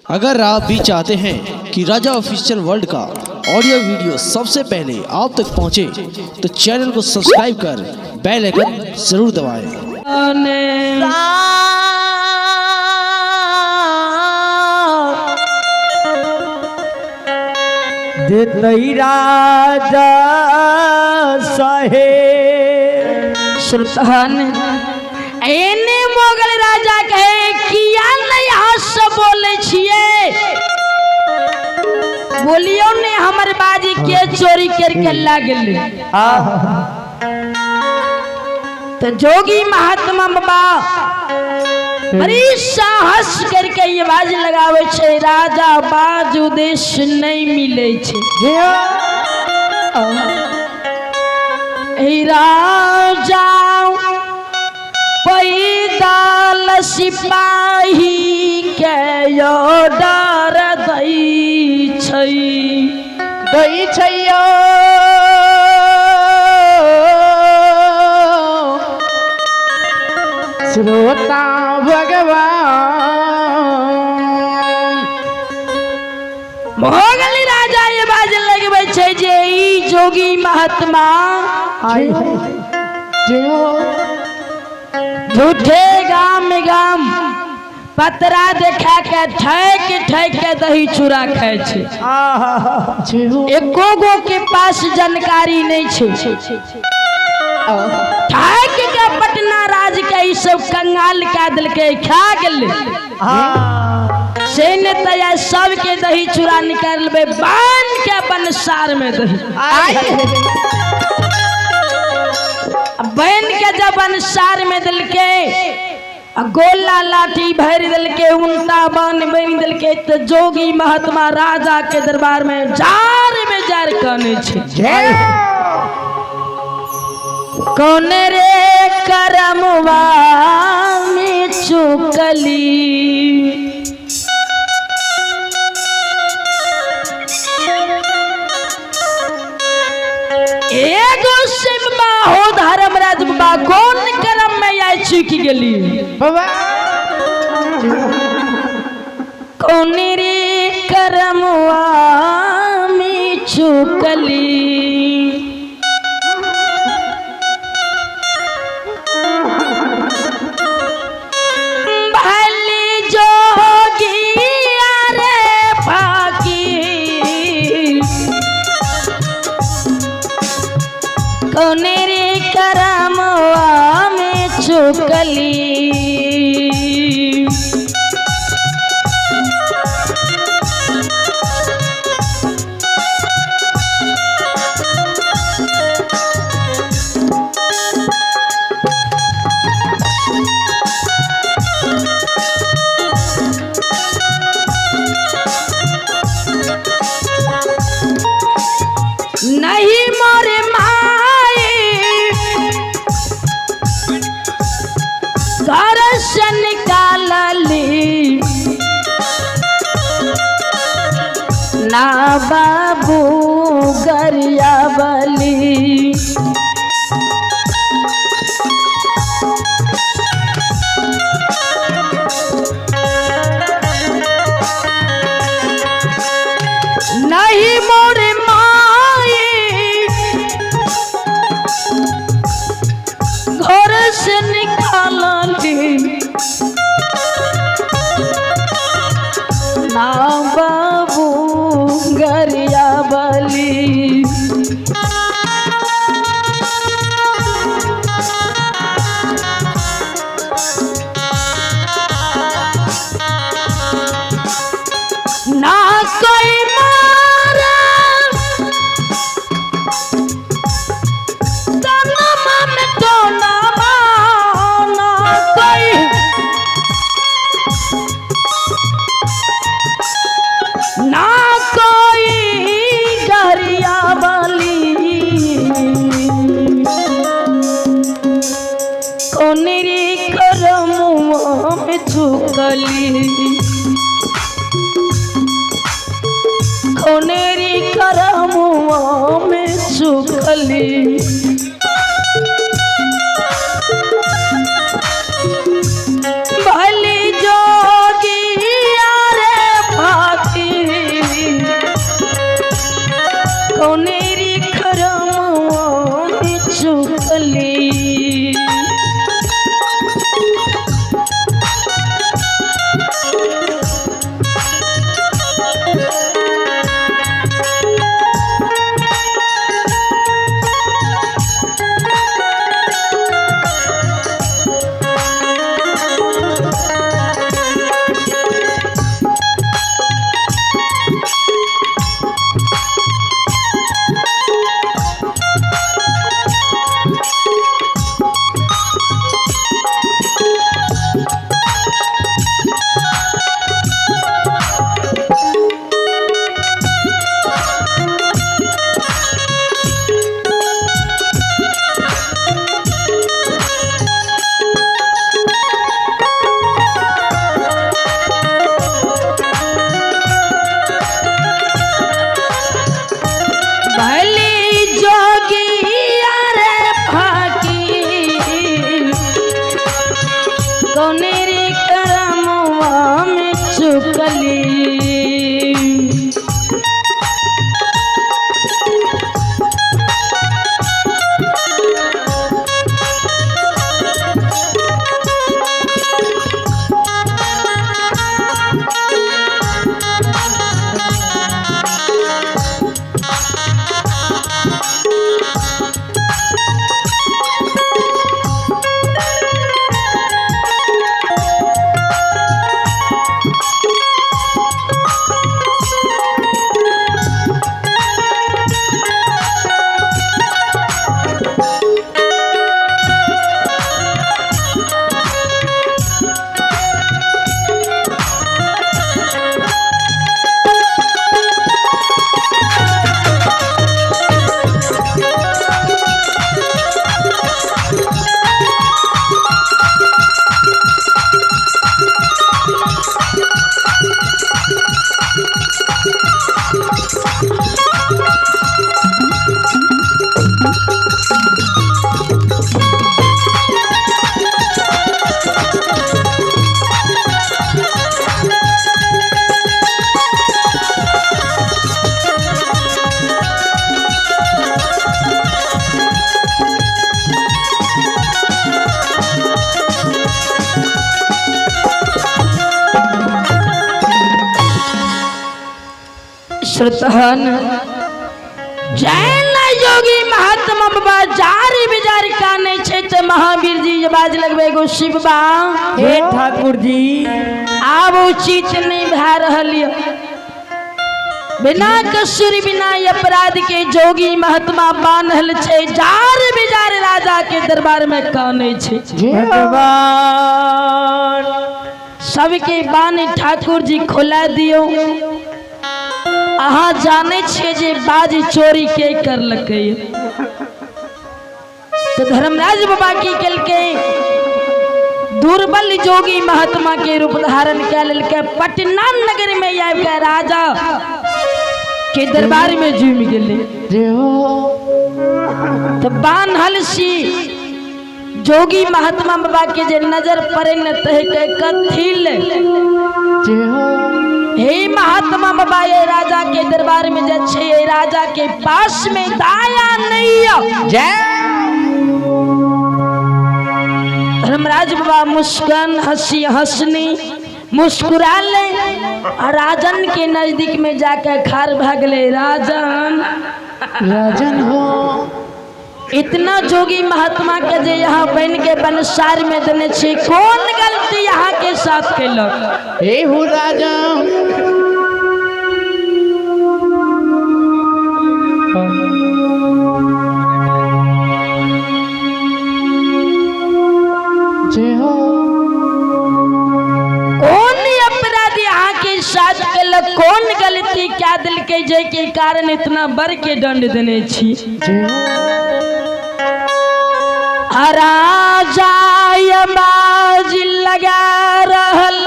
अगर आप भी चाहते हैं कि राजा ऑफिशियल वर्ल्ड का ऑडियो वीडियो सबसे पहले आप तक पहुंचे, तो चैनल को सब्सक्राइब कर बेल आइकन जरूर दबाएं। देतई राजा साहेब। सुल्तान एने मुगल राजा कहे किया नहीं हंस बोले छिए, बोलियो ने हमर बाजी के चोरी करके लागल। तो जोगी महात्मा बाबा बड़ी साहस करके ये बाज लगावे छे, राजा बाज उद्देश्य नहीं मिले छे। राजा पैदल सिपाही के डर दै छै, दै छैयो श्रोता भगवान। मोगल राजा ये बाज लगबै छै जे ई जोगी महात्मा झूठे गाम गाम पतरा देखा के ठैक ठैक के दही चूड़ा खाय छै, एको गो के पास जानकारी नहीं छै। ठैक के पटना राज के ई सब कंगाल कए देलकै, खा गेलै। से ने तया सबके दही चूड़ा निकालबै, बान्ह के बनसार में दही बन के जब बनसार में देलकै, गोला लाठी भर देलकै, उनता बान बन देलकै, तो जोगी महात्मा राजा के दरबार में जार में जार कहने छै, कौन रे करमवा में चुकली, एगो शिवबा हो धर्मराज बाबा कौन करम में आइ चुकी गेली, कौन रे करमवा में चुकली। भली जोगी रे फाकी, कौन रे करमवा में चुकली। नहीं मोर माई घर से निकालली, ना बाबू गरियाबली। नहीं मोर माई घर से निकालली, ना बाबू गरियाबली। ना कोई मारा तनमा में तो ना माना कोई, चुकली। श्रुतहन जैन योगी महात्मा बाबा जारी बिजारी काने छै ते महावीर जी जे बाज लगबे एगो शिव बा। हे ठाकुर जी, आब उचित नहीं भए रहल य। बिना कसूर बिना अपराध के जोगी महात्मा बान्हल छै, जार बिजार राजा के दरबार में काने छै। भगवान सबके बानी ठाकुर जी खोला दियो। अहाँ जाने छियै जे बाज चोरी के करलकै, तो धर्मराज बाबा की केलकै, दुर्बल जोगी महात्मा के रूप धारण कए लेलकै, पटना नगर में आबि के राजा के दरबार में जुमि गेलै। तो बान्हल सी जोगी महात्मा बाबा के जे नजर पड़े न तहे के कथिल हे महात्मा बाबा ये राजा के दरबार में जे छै, ये राजा के पास में दाया नहीं। जय धर्मराज बाबा मुस्कान हंसी हंसनी मुस्कुरा ले और राजन के नजदीक में जाकर खार भागले। राजन राजन हो इतना जोगी महात्मा के जे यहाँ बन के बनसार में देने छी, कौन गलती यहाँ के साथ केलक? हे हो राजन, जय हो। कौन अपराधी यहाँ के साथ केलक, कौन गलती क्या दिल के जे के कारण इतना बड़ के दंड देने छी? जय हो। राजा बाज लगा रहल